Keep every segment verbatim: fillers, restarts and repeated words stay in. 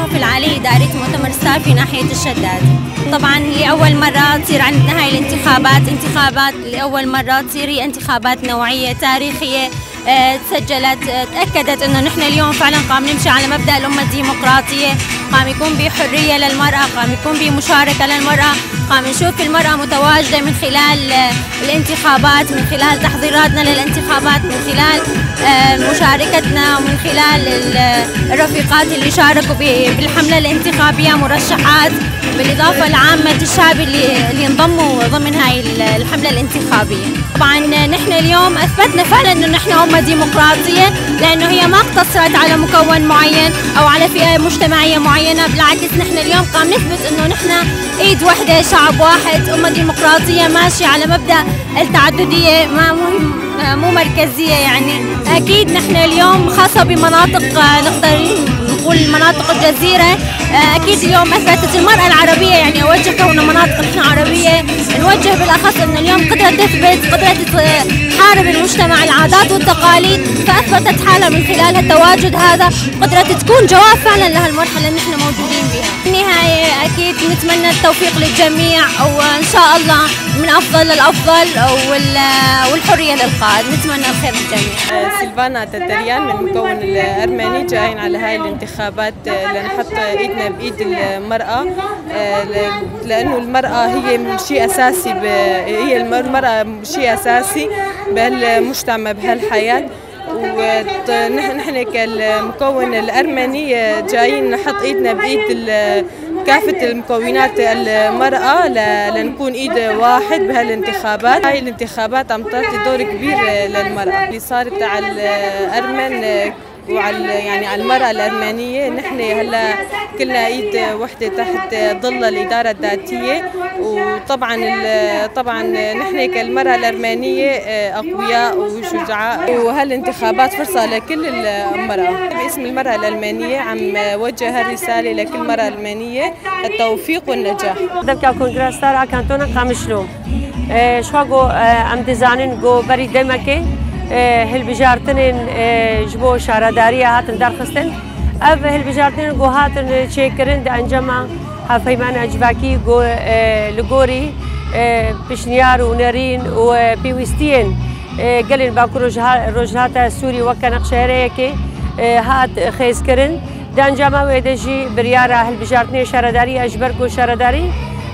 في العالية إدارة مؤتمر ستار في ناحية الشداد. طبعًا لأول مرة تصير عندنا هاي الانتخابات، انتخابات لأول مرة تصير، هي انتخابات نوعية تاريخية، آه، تسجلت، آه، تأكدت إنه نحن اليوم فعلًا قام نمشي على مبدأ الأمة الديمقراطية، قام يكون بحرية للمرأة، قام يكون بمشاركة للمرأة، قام نشوف المرأة متواجدة من خلال، آه، الانتخابات، من خلال تحضيراتنا للانتخابات، من خلال، آه، مشاركتنا، ومن خلال ال-، الرفيقات اللي شاركوا ب-، بالحملة الانتخابية مرشحات، بالإضافة لعامة الشعب اللي، اللي انضموا ضمن هاي ال-، الحملة الانتخابية. طبعًا نحن اليوم أثبتنا فعلًا إنه نحن أمة ديمقراطية، لأنه هي ما اقتصرت على مكون معين أو على فئة مجتمعية معينة. بالعكس، نحن اليوم قام نثبت إنه نحن إيد وحدة، شعب واحد، أمة ديمقراطية ماشية على مبدأ التعددية، ما مهم، مو مركزية يعني. أكيد نحن اليوم خاصة بمناطق، آه، نقدر نقول مناطق الجزيرة. آه، أكيد اليوم أثبتت المرأة العربية، يعني أوجه كونها مناطق نحن عربية، نوجه بالأخص إنه اليوم قدرت تثبت، قدرت تحارب المجتمع، العادات والتقاليد، فأثبتت حالها من خلال هالتواجد هذا، قدرت تكون جواب فعلًا لهالمرحلة اللي نحن موجودين بها. بالنهاية أكيد نتمنى التوفيق للجميع، وإن شاء الله من أفضل للأفضل، وال-، والحرية للقائد. نتمنى الخير للجميع. سيلفانا تتريان من المكون الأرمني، جايين على هاي الانتخابات لنحط إيدنا بإيد المرأة، لأنه المرأة هي شيء أساسي، ب-، هي المرأة شيء أساسي بهالمجتمع، بهالحياة. ونحن كالمكون الأرمني جايين نحط إيدنا بإيد ال-، كافة المكونات المرأة ل-، لنكون إيد واحد بهالانتخابات. هاي الانتخابات عم تعطي دور كبير للمرأة اللي صارت على الأرمن وعلى، يعني، على المرأة الأرمنية. نحن هلأ كلنا إيد وحدة تحت ظل الإدارة الذاتية، وطبعًا ال-، طبعًا نحن كالمرأة الأرمنية، آه، أقوياء وشجعاء، وهالانتخابات فرصة لكل المرأة. باسم المرأة الأرمنية عم وجه هالرسالة لكل مرأة أرمنية، التوفيق والنجاح. Devka Kongreya Star a Kantona Qamişlo. E, ji xwe ku, e, em dizanin ku berî demekê, e, hilbijartinên, e, ji bo şaredariya hatin derxistin. Ev hilbijartinên ku hatin çêkirin di encama hevpeymana civakî ku, e, li gorî, e, pişniyar û nerîn û, e, pêwîstiyên, e, gelên Bakur Rojha-, Rojhilata Sûrî weke nexşeyereyekê, e, hat xêzkirin. Di encama wê de jî biryara hilbijartinê şaredarî ya ji ber ku şaredarî,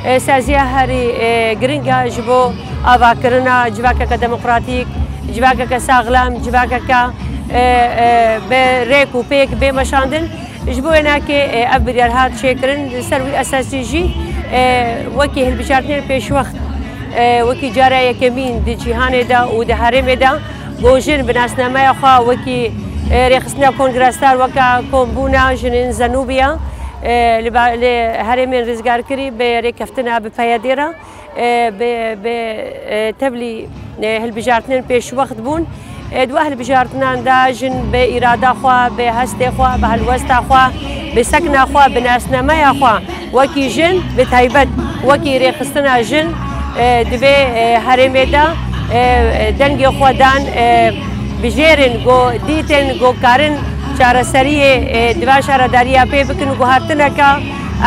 e, saziya herî, e, giring e ji bo avakirina civakeke demokratîk, civakeke saxlem, civakeke, e, e, bi rêk û pêk bê meşandin. Ji bo wê nake, e, ev biryar hat çêkirin, li ser wî esasî jî, e, wekî hilbijartinên pêşwext, e, wekî cara yekemîn di cîhanê de û di herêmê de, ku jin bi nasnameya xwe wekî, e, rêxistina Kongreya Star weke kombûna jinên Zenûbiya, e, li ba-, li herêmên rizgarkirî bi rêkeftina bi peyedê re, e, bi, bi, e, tevlî, e, hilbijartinên pêşwext bûn. E, di we hilbijartinan de jin bi îrada xwe, bi hestê xwe, bi helwesta xwe, bi sekna xwe, bi nasnameya xwe, wekî jin, bi taybet wekî rêxistina jin, e, di vê, e, herêmê de, e, dengê xwe dan, e, bijêrin ku dîtin ku karin çareseriyê, e, di van şaredariya pê bikin û guhartineke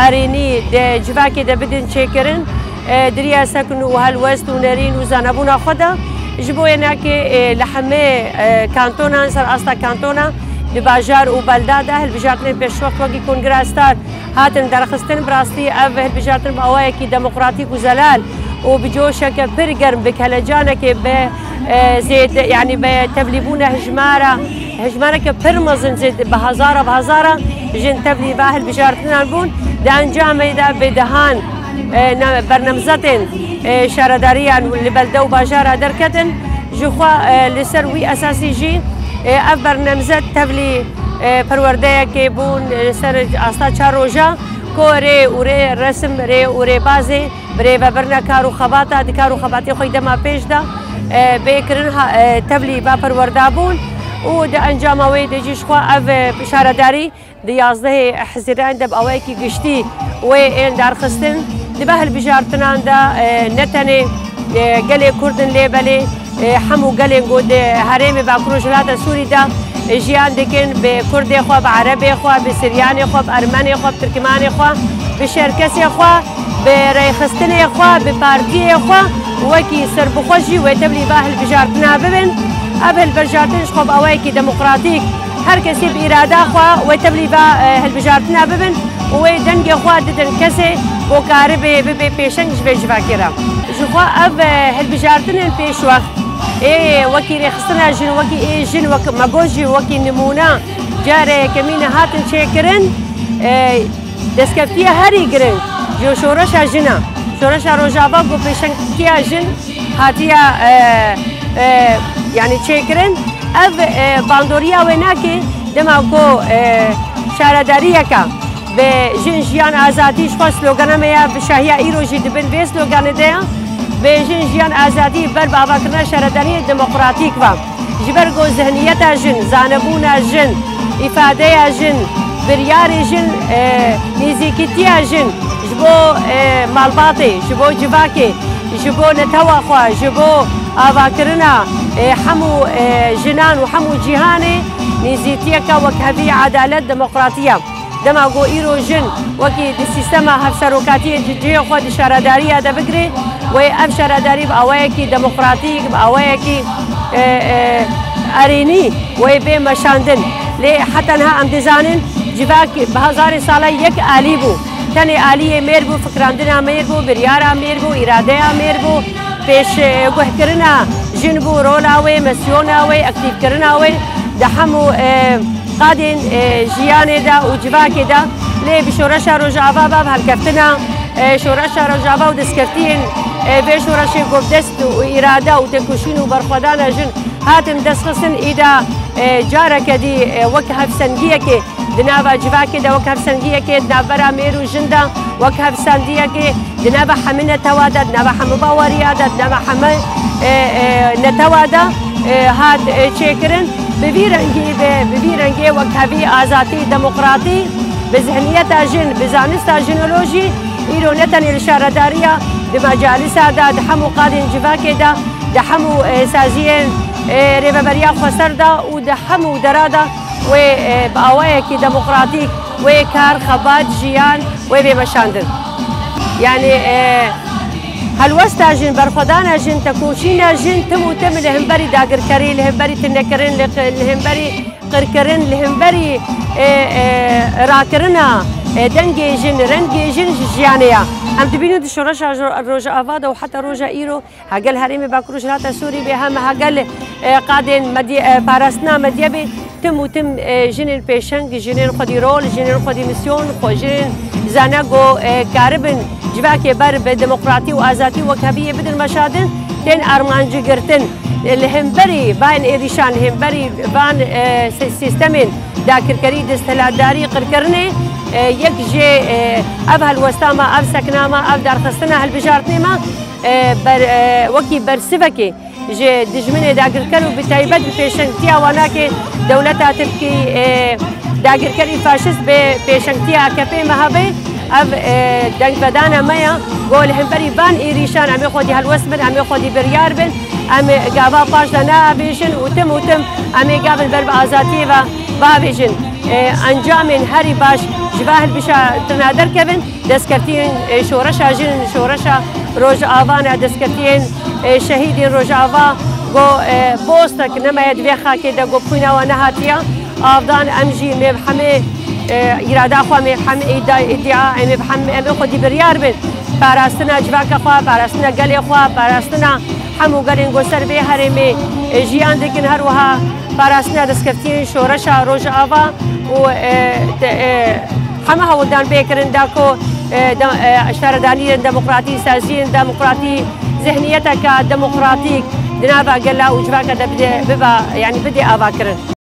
erênî di civakê de bidin çêkirin, e, di riya sekn û helwest û nerîn û zanebûna xwe de. Ji bo wê nake, e, li hemê, e, kantonan, ser asta kantona, di bajar û belda de hilbijartinên pêşwext wekî Kongreya Star hatin derxistin. Bi rastî ev hilbijartin bi awayekî demokratîk û zelal û bi coşeke pir germ, bi kelecanekê, bi, e, zêde, yanî bi tevlîbûna hejmara, hejmareke pir mezin, zêde bi hezara bi hezara jin tevlî va hilbijartinan bûn. Di encamê de bi dehan, e, ne-, bernemzetên, e, şaredariyan li belde û bajara derketin. Ji xwe, e, li ser wî esasî jî, e, ev bernemzet tevlî, e, perwerdeyekê bûn, e, li ser asta çar roja ku rê û rê resim, rê û rêbazê bi rêvebirina kar û xebata, di kar û xebatê xwe dema pêş de, e, bê kirin ha, e, tevlî va perwerda bûn û di encama wê de jî ji xwe ev, e, şaredarî di yazdehê Hezîran de bi awayekî giştî wê ên derxistin. Di ve hilbijartinan de, e, ne tenê, e, gelê Kurd in lê belê, e, hemû gelên ku di herêmê Bakur Rojhilata Sûrî de jiyan dikin, bi Kurdê xwe, bi Erebê xwe, bi Siryanê xwe, bi Ermenê xwe, bi Tirkmanê xwe, bi Şerkesê xwe, bi rêxistinê xwe, bi partiyê xwe, wekî serbixwe jî wê tevlî va hilbijartina bibin. Ev hilbijartin ji xwe bi awayekî demokratîk, her kesî bi îrada xwe wê tevlî va, e, hilbijartina bibin û wê dengê xwe didin kesê ku karibe bibe pêşeng ji vê civakê re. Ji xwe ev, e, hilbijartinên pêşwext ê wekî rêxistina jin, wekî ê jin, wek me got jî wekî nimûne cara yekemîn hatin çêkirin, e, destkeftiyê herî giring ji şoreşa jin e. Şoreşa Rojava ku pêşengtiya jin hatiye, e, e, yanî çêkirin. Ev, e, bandoriya wê nake dema ku, e, şaredariyeke bi jin, jiyan, azadî ji xwe slogana me ya, bi şahiya îro jî di bin vê sloganê de ya, bi jin, jiyan, azadî ber bi avakirina şaredariyê demokratîk ve. Ji ber ku zihniyeta jin, zanebûna jin, îfadeya jin, biryarê jin, e, nêzîkîtiya jin ji bo, e, malbatê, ji bo civakê, ji bo netewa xwe, ji bo avakirina, e, hemû, e, jinan û hemû cîhanê nêzîtiyeke wekhevî, edalet, demokratiya. Dema ku îro jin wekî di sîstema hevserokatiyê di cihê xwe di şaredariya de bigire, wê ev şaredarî bi awayekî demokratîk, bi awayekî, e, e, erênî wê bê meşandin. Lê heta niha em dizanin civak bi hezarê sala yek alî bû. Tenê aliyê mêr bû, fikirandina mêr bû, biryara mêr bû, îradeya mêr bû, pêş, e, guhkirina jin bû, rola wê, mesiyona wê, aktîfkirina wê di hemû, e, qadên, e, jiyanê de û civakê de. Lê bi şoreşa Rojava ve, bi helkeftina, e, şoreşa Rojava û destkeftiyên, e, vê şoreşê ku bi dest û îrade û têkoşîn û berxwedana jin hatin destxistin, îda, e, careke dî, e, wek hevsengiyekê di nava civakê de, wek hevsengiyekê di navbera mêr û jin de, wek hevsengiyekê di nava hemî netewa de, di nava hemî baweriya de, di nava hemî, e, e, netewa de, e, hat, e, çêkirin. Bi vî rengî, bi, bi vî rengê wekhevî, azadî, demokratî, bi zihniyeta jin, bi zanista jinolojî, îro ne tenê li şaredariya, di mecalisa de, di hemû qadên civakê de, di hemû, e, saziyên, e, rêveberiya xweser de û di hemû dera de wê, e, bi awayekî demokratîk wê kar, xebat, jiyan wê bê meşandin. Yanî, e, helwesta jin, berxwedana jin, tekoşîna jin tim û tim li hemberî dagirkerî, li hemberî tunekirin, li, li hemberî qirkirin, li hemberî, e, e, rakirina, e, dengê jin, rengê jin ji jiyanê ya. Em dibînin di şoreşa Ro-, Rojava de û heta roja îro, hegel herêmê Bakur û Rojhilata Sûrî bê, hem hegel, e, qadên medya-, e, parastina medyabê, tim û tim, e, jinên pêşeng, jinên xwedî rol, jinên xwedî misyon, xwe jinên zane ku, e, karibin civakê ber bi demokratî û azadî û wekheviyê bidin meşandin, tên armancî girtin. E, li hemberî van êrîşan, li hemberî van, e, si-, sîstemên dagirkerî, desthilatdarî, qirkirinê, e, yek jê, e, ev helwesta me, ev sekna me, ev darxistina hilbijartinê me, e, ber-, e, wekî bersivekê ji dijminê dagirker û bi taybet bi pêşengtiya wanakê dewleta Tirkî, e, dagirkerî faşîst bi pêşengtiya A K P me hebe. Ev, e, dengvedana me ya, ku li hemberî van êrîşan em ê xwedî helwest bin, em ê xwedî biryar bin, em ê gava paş de neavêjin û tim û tim em ê gavin ber bi azadiyê ve biavêjin. E, encamên herî baş ji va hilbijêrtina derkevin, destkeftiyên, e, şoreşa jin, şoreşa Rojava ne, destkeftiyên, e, şehîdên Rojava, ku, e, bostek nemaye di vê xakê de, ku xwîna wan nehatiye avdan, em jî em ê bi hemê, e, îrada xwe, em ê bi hemê îda-, îdia, em ê bi hemê, em ê xwedî biryar bin. Parastina civaka xwe, parastina gelê xwe, parastina hemû gelên ku ser vê herêmê, e, jiyan dikin, her wiha parastina destkeftiyên şoreşa Rojava û, e, te-, e, heme hewldan bê kirin da ku, e, de-, e, şaredariyên demokratî, saziyên demokratî, zihniyeteke demokratîk di nava gela û civaka de bide, biba, yanî bidê avakirin.